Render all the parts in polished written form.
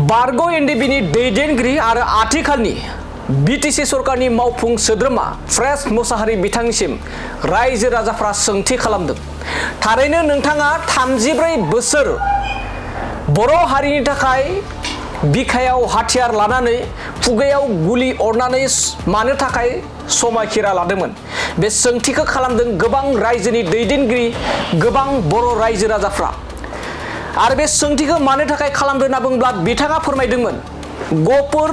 बारग' एनडिबिनि दैदेनगिरि आरो आथिखालनि बिटिसि सरकारनि मावफुं सोद्रोमा प्रेस मोसाहारि बिथांनिसिम रायजो राजाफ्रा सोंथि खालामदों। थारैनो नोंथाङा 34 बोसोर बर' हारिनि थाखाय बिखायाव हाथियार लानानै खुगायाव गुलि अरनानै मानो थाखाय समायखिरा लादोंमोन? बे सोंथिखौ खालामदों गोबां रायजोनि दैदेनगिरि, गोबां बर' रायजो राजाफ्रा। आरो बे सोंथिखौ मानो थाखाय खालामदों होनना बुङोब्ला बिथाङा फोरमायदोंमोन गहपुर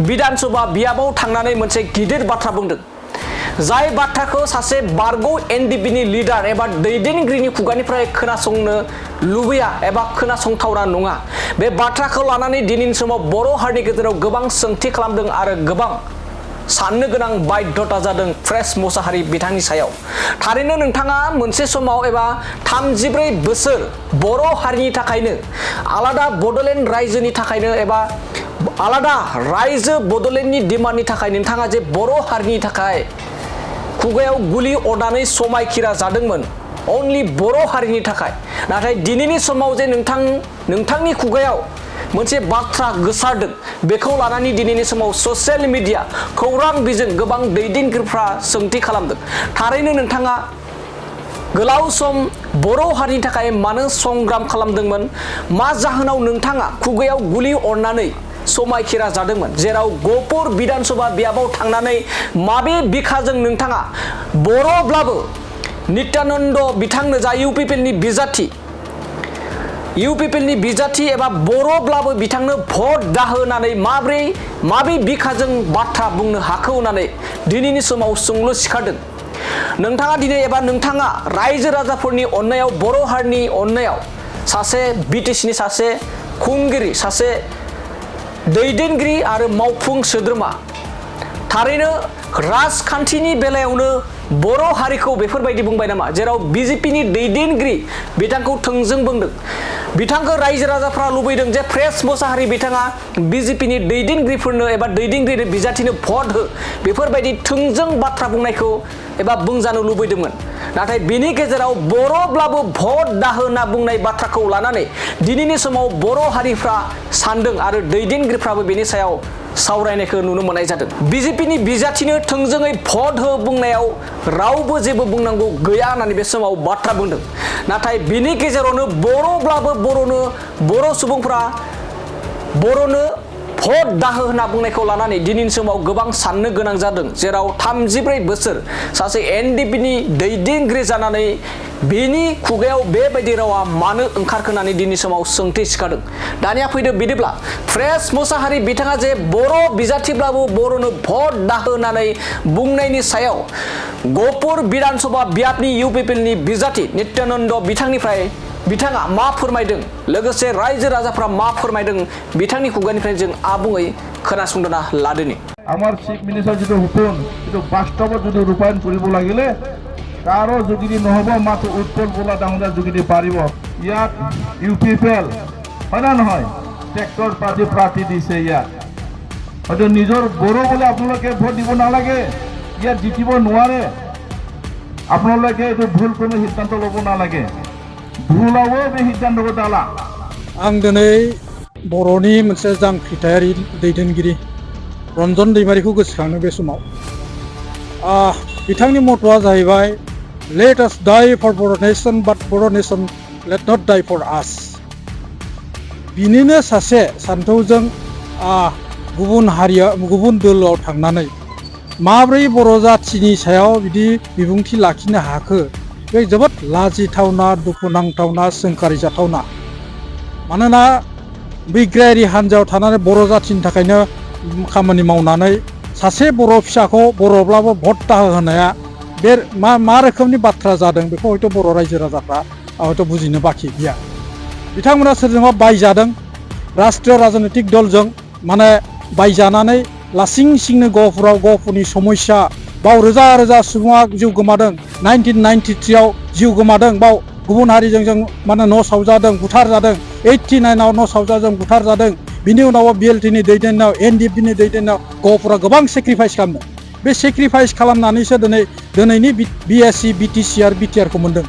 विधानसभा बियाबाव थांनानै मोनसे गिदिर बाथ्रा बुंदों। जाय बाथ्राखौ सासे बारग' एनडिबिनि लिडार एबा दैदेनगिरिनि खुगानिफ्राय खोनासंनो लुबैया एबा खोनासंथावना नङा। बे बाथ्राखौ लानानै दिनैनि समाव बर' हारिनि गेजेराव गोबां सोंथि खालामदों आरो गोबां साननो गोनां बाध्यता जादों प्रेस मोसाहारि बिथांनि सायाव। थारैनो नोंथाङा मोनसे समाव एबा 34 बोसोर बर' हारिनि थाखायनो, आलादा बड'लेण्ड रायजोनि थाखायनो एबा आलादा रायजो बड'लेण्डनि डिमान्डनि थाखाय नोंथाङा जे बर' हारिनि थाखाय खुगायाव गुलि अरनानै समायखिरा जादोंमोन, अनलि बर' हारिनि थाखाय। नाथाय दिनैनि समाव जे नोंथांनि खुगायाव मोनसे बाथ्रा गोसारदों, बेखौ लानानै दिनैनि समाव ससियेल मिडिया, खौरां बिजों गोबां दैदेनगिरिफ्रा सोंथि खालामदों। थारैनो नोंथाङा गोलाव सम बर' हारिनि थाखाय मानो संग्राम खालामदोंमोन? मा जाहोनाव नोंथाङा खुगायाव गुलि अरनानै समायखिरा जादोंमोन? जेराव गहपुर विधानसभा बियाबाव थांनानै माबे बिखाजों नोंथाङा बर'ब्लाबो नित्यानन्द बिथांनो जा इउपिपिएलनि बिजाथि एबा बर'ब्लाबो बिथांनो भट दाहोनानै माबे बिखाजों बाथ्रा बुंनो हाखौ होननानै दिनैनि समाव सोंलु सिखारदों। नोंथाङा दिनै एबा नोंथाङा रायजो राजाफोरनि अननायाव, बर' हारिनि अननायाव सासे बिटिसिनि सासे खुंगिरि, सासे दैदेनगिरि आरो मावफुं सोद्रोमा। थारैनो राजखान्थिनि बेलायावनो बर' हारिखौ बेफोरबायदि बुंबाय नामा? जेराव बिजेपिनि दैदेनगिरि बिथांखौ थोंजों बुंदों। बिथांखौ रायजो राजाफ्रा लुबैदों जे प्रेस मोसाहारि बिथाङा बिजेपिनि दैदेनगिरिफोरनो एबा दैदेनगिरि बिजाथिनो भट हो, बेफोरबायदि थोंजों बाथ्रा बुंनायखौ एबा बुंजानो लुबैदोंमोन। नाथाय बिनि गेजेराव बर'ब्लाबो भट दाहो होनना बुंनाय बाथ्राखौ लानानै दिनैनि समाव बर' हारिफ्रा सानदों आरो दैदेनगिरिफ्राबो बेनि सायाव सावरायनायखौ नुनो मोननाय जादों। बिजेपिनि बिजाथिनो थोंजोङै भट हो बुंनायाव रावबो जेबो बुंनांगौ गैया होननानै बे समाव बाथ्रा बुंदों। नाथाय बिनि गेजेरावनो बर'ब्लाबो बर' सुबुंफ्रा बर'नो भट दाहो होनना बुंनायखौ लानानै दिनैनि समाव गोबां साननो गोनां जादों। जेराव 34 बोसोर सासे एनडिबिनि दैदेनगिरि जानानै बेनि खुगायाव बेबायदि रावा मानो ओंखारखोनानै दिनैनि समाव सोंथि सिखारदों। दानिया फैदो बिदिब्ला प्रेस मोसाहारि बिथाङा जे बर' बिजाथिब्लाबो बर'नो भट दाहो होननानै बुंनायनि सायाव गहपुर विधानसभा बियाबनि इउपिपिएलनि बिजाथि नित्यानन्द बिथांनिफ्राय बिथाङा मा फोरमायदों, लोगोसे रायजो राजाफ्रा मा फोरमायदों, बिथांनि खुगानिफ्राय जों आबुङै खोनासंदोना लादोनि। আমার চিফ মিনিষ্টার যেটা হুকুম কিন্তু বাস্তবত যদি ৰূপায়ণ কৰিব লাগিলে কাৰো যোগেদি নহ'ব, মাত্ৰ উৎপল বলা ডাঙৰীয়া যোগেদি পাৰিব। ইয়াত ইউপিপিএল হয় না নহয়, ট্ৰেক্টৰ পাতি প্ৰাৰ্থী দিছে। ইয়াত হয়তো নিজৰ বড়ো বোলে আপোনালোকে ভোট দিব নালাগে, ইয়াত জিতিব নোৱাৰে। আপোনালোকে এইটো ভুল কোনো সিদ্ধান্ত ল'ব নালাগে। ভুলাবो बे सिद्धान्तखौ दाला। आं दिनै बर'नि मोनसे जांख्रिथायारि दैदेनगिरि रन्जन दैमारिखौ गोसोखाङो बे समाव। बिथांनि मट'आ जाहैबाय लेट आस डाइ फर बर' नेशन बाट बर' नेशन लेट नट डाइ फर आस। बिनिनो सासे सान्थौजों गुबुन दोलोआव थांनानै माब्रै बर' जाथिनि सायाव बिदि बिबुंथि लाखिनो हाखो, बे जोबोद लाजिथावना, दुखुनांथावना, सोंखारिजाथावना। मानोना बिग्रायारि हान्जायाव थानानै बर' जाथिनि थाखायनो खामानि मावनानै सासे बर' फिसाखौ बर'ब्लाबो भट दाहो होनाया बे मा रोखोमनि बाथ्रा जादों, बेखौ हयथ' बर' रायजो राजाफ्रा हयथ' बुजिनो बाखि गैया। बिथांमोना सोरजोंबा बायजादों, राष्ट्रीय राजनैतिक दलजों माने बायजानानै लासिं सिंनो गहपुरनि समस्या बाव रोजा रोजा सुबुङा जिउ गोमादों। 1993 जिउ गोमादों। बाव गुबुन हारिजों जों माने न' सावजादों, बुथार जादों। 89 न' सावजादों, बुथार जादों। बिनि उनाव बिएलटिनि दैदेननायाव, एनडिएफबिनि दैदेननायाव गहपुरा गोबां सेक्रिफाइस खालामदों। बे सेक्रिफाइस खालामनानैसो दिनैनि बिएससि, बिटिसि आरो बिटिआरखौ मोनदों।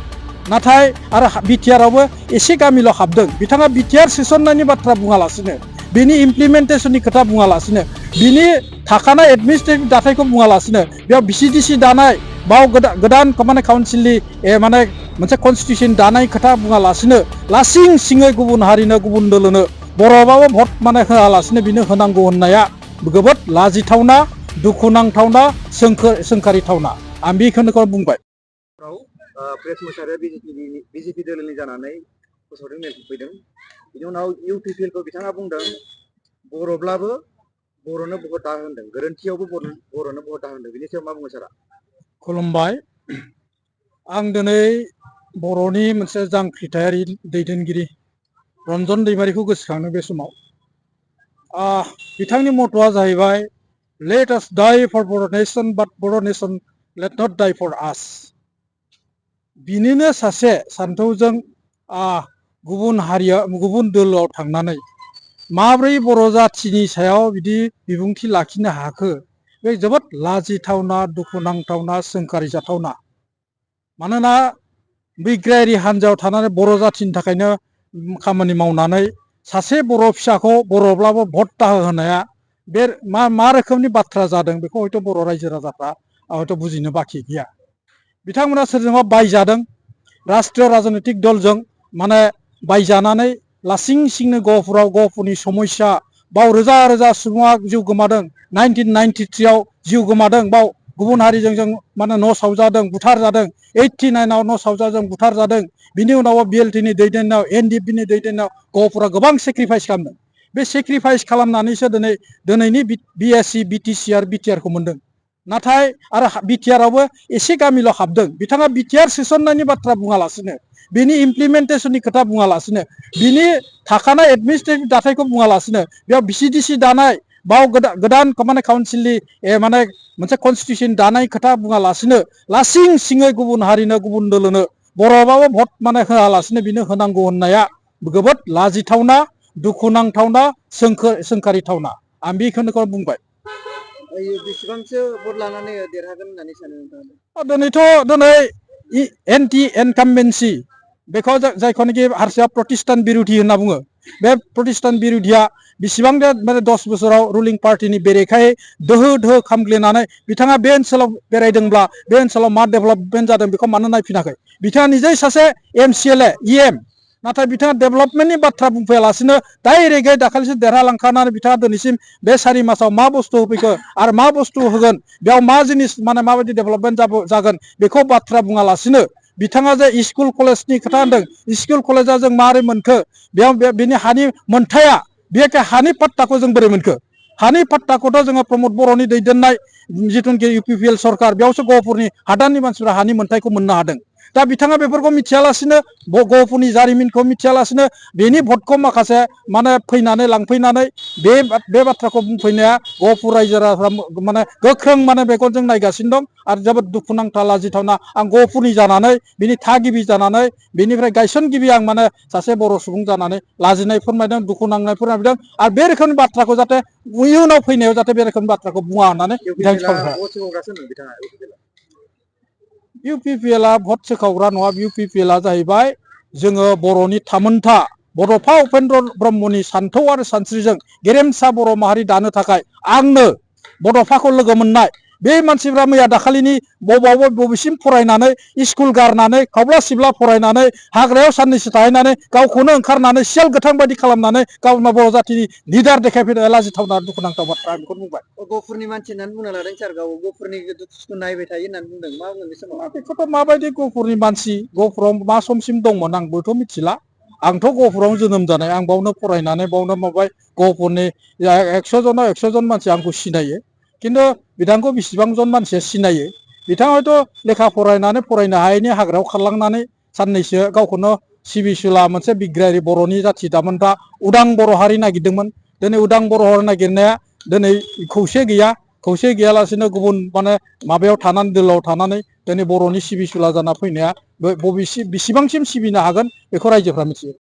नाथाय आरो बिटिआरावबो एसे गामिल' हाबदों। बिथाङा बिटिआर सोसननायनि बाथ्रा बुङालासिनो बिनि इमप्लिमेन्टेसननि खोथा बुङालासिनो बिनि थाखानाय एडमिनिस्ट्रेटिभ दाथायखौ बुङालासिनो बेयाव बिसिडिसि दानाय बाव गोदान माने काउन्सिलनि माने मोनसे कनस्टिटिउसन दानाय खोथा बुङालासिनो लासिं सिङै गुबुन हारिनो गुबुन दोलोनो बर'बाबो भट माने होआलासिनो बिनो होनांगौ होननाया जोबोद लाजिथावना दुखुनांथावना सोंखारिथावना आं बेखौनो बुंबाय। प्रेस मोसाहारिया बिजेपि दोलोनि जानानै फोसावदों मेल सफैदों। बिनि उनाव इउपिपिएलखौ बिथाङा बुंदों बर'ब्लाबो बर'नो भट हा होनदों, गोरोन्थियावबो बर'नो भट हा होनदों। बिनि सायाव मा बुङो सारा? खुलुमबाय। आं दिनै बर'नि मोनसे जांख्रिथायारि दैदेनगिरि रन्जन दैमारिखौ गोसोखाङो बे समाव। बिथांनि मट'आ जाहैबाय लेट आस डाइ फर बर' नेशन बाट बर' नेशन लेट नट डाइ फर आस। बिनिनो सासे सान्थौजों गुबुन हारिया गुबुन दोलोआव थांनानै माब्रै बर' जाथिनि सायाव बिदि बिबुंथि लाखिनो हाखो बे जोबोद लाजिथावना दुखुनांथावना सोंखारिजाथावना। मानोना बिग्रायारि हान्जायाव थानानै बर' जाथिनि थाखायनो खामानि मावनानै सासे बर' फिसाखौ बर'ब्लाबो भट दाहो होनाया बे मा रोखोमनि बाथ्रा जादों बेखौ हयथ' बर' रायजो राजाफ्रा हयथ' बुजिनो बाखि गैया। बिथांमोना सोरजोंबा बायजादों, राष्ट्रीय राजनैतिक दलजों माने बायजानानै लासिं सिंनो गहपुरनि समस्या बाव रोजा रोजा सुबुङा जिउ गोमादों। 1993 जिउ गोमादों, बाव गुबुन हारिजों जों माने न' सावजादों, बुथार जादों। 89 न' सावजादों, बुथार जादों। बिनि उनाव बिएलटिनि दैदेननायाव एनडिएफबिनि दैदेननायाव गहपुरा गोबां सेक्रिफाइस खालामदों। बे सेक्रिफाइस खालामनानैसो दिनैनि बिएससि बिटिसि आरो बिटिआरखौ मोनदों। नाथाय आरो बिटिआरावबो एसे गामिल' हाबदों। बिथाङा बिटिआर सोसननायनि बाथ्रा बुङालासिनो बिनि इमप्लिमेन्टेसननि खोथा बुङालासिनो बिनि थाखानाय एडमिनिस्ट्रेटिभ दाथायखौ बुङालासिनो बेयाव बिसिडिसि दानाय बाव गोदान माने काउन्सिलनि माने मोनसे कनस्टिटिउसन दानाय खोथा बुङालासिनो लासिं सिङै गुबुन हारिनो गुबुन दोलोनो बर'बाबो भट माने होआलासिनो बिनो होनांगौ होननाया जोबोद लाजिथावना दुखुनांथावना सोंखारिथावना। आं बेखौनो बुंबाय। बेसेबांसो भट लानानै देरहागोन होननानै सानो नोंथाङा? दिनै एन्टि इनकामबेन्सि बेखौ जायखौनाखि हारसाया प्रतिस्थान बिरुधि होनना बुङो। बे प्रतिस्थान बिरुधिया बेसेबां माने 10 बोसोराव रुलिं पार्टिनि बेरेखायै दोहो दोहो खामग्लिनानै बिथाङा बे ओनसोलाव बेरायदोंब्ला बे ओनसोलाव मा डेभेलपमेन्ट जादों बेखौ मानो नायफिनाखै? बिथाङा निजै सासे MCLA EM, नाथाय बिथाङा डेभेलपमेन्टनि बाथ्रा बुंफैयालासिनो डाइरेक्टयै दाखालिसो देरहालांखानानै बिथाङा दिनैसिम बे 4 मासाव मा बुस्थु होफैखो आरो मा बुस्थु होगोन, बेयाव मा जिनिस माने माबायदि डेभेलपमेन्ट जागोन बेखौ बाथ्रा बुङालासिनो बिथाङा जे स्कुल कलेजनि खोथा होनदों, स्कुल कलेजा जों मारै मोनखो, बेयाव बिनि हानि मोनथाया बे हानि पाट्टाखौ जों बोरै मोनखो? हानि पाट्टाखौथ' जोङो प्रमद बर'नि दैदेननाय जिथुनाखि इउपिपिएल सरकार बेयावसो गहपुरनि हादाननि मानसिफ्रा हानि मोनथायखौ मोननो हादों। दा बिथाङा बेफोरखौ मिथियालासिनो गहपुरनि जारिमिनखौ मिथियालासिनो बेनि भटखौ माखासे माने फैनानै लांफैनानै बे बाथ्राखौ बुंफैनाया गहपुर रायजो राजाफ्रा माने गोख्रों माने बेखौ जों नायगासिनो दं आरो जोबोद दुखुनांथाव लाजिथावना। आं गहपुरनि जानानै बिनि थागिबि जानानै बेनिफ्राय गायसनगिरि आं माने सासे बर' सुबुं जानानै लाजिनाय फोरमायदों, दुखु नांनाय फोरमायदों आरो बे रोखोमनि बाथ्राखौ जाहाथे इयुनाव फैनायाव जाहाथे बे रोखोमनि बाथ्राखौ बुङा होननानै इउपिपिएलआ भट सोखावग्रा नङा। इउपिपिएलआ जाहैबाय जोङो बर'नि थामोनथा बड'फा उपेन्द्र ब्रह्मनि सान्थौ आरो सानस्रिजों गेरेमसा बर' माहारि दानो थाखाय आंनो बड'फाखौ लोगो मोननाय बे मानसिफ्रा मैया दाखालिनि बबेसिम फरायनानै स्कुल गारनानै खावब्ला सिबला फरायनानै हाग्रायाव साननैसो थाहैनानै गावखौनो ओंखारनानै सियाल गोथां बायदि खालामनानै गावनो बर' जाथिनि लिडार देखायफैनाय लाजिथावना दुखुनांथाव बाथ्रा आं बेखौनो बुंबाय। गहपुरनि मानसि होननानै बुंना लादों सार, गाव गहपुरनि दुखु सुखु नायबाय थायो होननानै बुंदों। मा बुंगोन बे समाव? बेखौथ' माबायदि गहपुरनि मानसि, गहपुराव मा समसिम दंमोन आंबोथ' मिथिला। आंथ' गहपुरावनो जोनोम जानाय, आं बावनो फरायनानै बावनो माबाय। गहपुरनि 100 जनाव 100 जन मानसि आंखौ सिनायो, खिन्थु बिथांखौ बेसेबां जन मानसिया सिनायो? बिथाङा हयथ' लेखा फरायनो हायैनि हाग्रायाव खारलांनानै साननैसो गावखौनो सिबिसुला मोनसे बिग्रायारि बर'नि जाथि दामोनथा उदां बर' हारि नागिरदोंमोन। दिनै उदां बर' हारि नागिरनाया दिनै खौसे गैया। खौसे गैयालासिनो गुबुन माने माबायाव थानानै दोलोआव थानानै दिनै बर'नि सिबिसुला जाना फैनाया बेसेबांसिम सिबिनो हागोन बेखौ रायजोफ्रा मिथियो।